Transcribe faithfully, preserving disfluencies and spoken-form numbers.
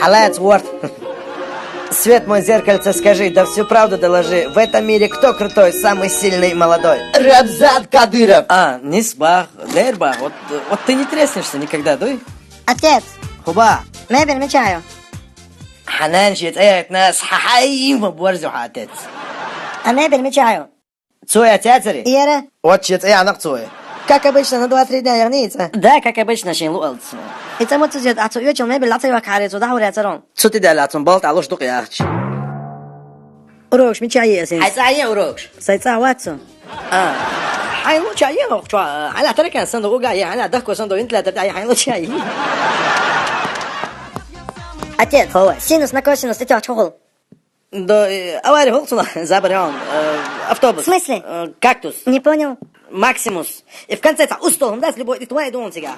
Let's work. Свет мой, зеркальце, скажи, да всю правду доложи. В этом мире кто крутой, самый сильный, молодой? Рамзан Кадыров. А, нисбах, нербах. Вот, вот ты не треснешься никогда, дуй? Отец. Хуба. Мебель мечаю. Ханан щит, э, нас хахай, мы борзу, отец. А мебель мечаю. Цуя тяцари? Иера. Вот щит, э, анак цуя. Как обычно, на два-три дня ягнеца. Да, как обычно, шин луалц. И цамут цузет, а цу ючил мебель, а цу юак хари, цу дахури ацарон. Цу ти дала цун болт, а луш дук яхч. Урокш, мечай есин. Хай цая урокш. Сай ца вацу. А. Хай луча е лук чуа. Хай ла таракан санду уга е, хай ла дахко санду вентилятор, ай хай луча е. Отец, хова. Синус на косинус, ты чё, чухол? Да, э, авария холцуна, забарён. Э, автобус. В смысле? Э, кактус. Не понял. Максимус. И в конце это устол, да, с любой, и твоя дом тебя.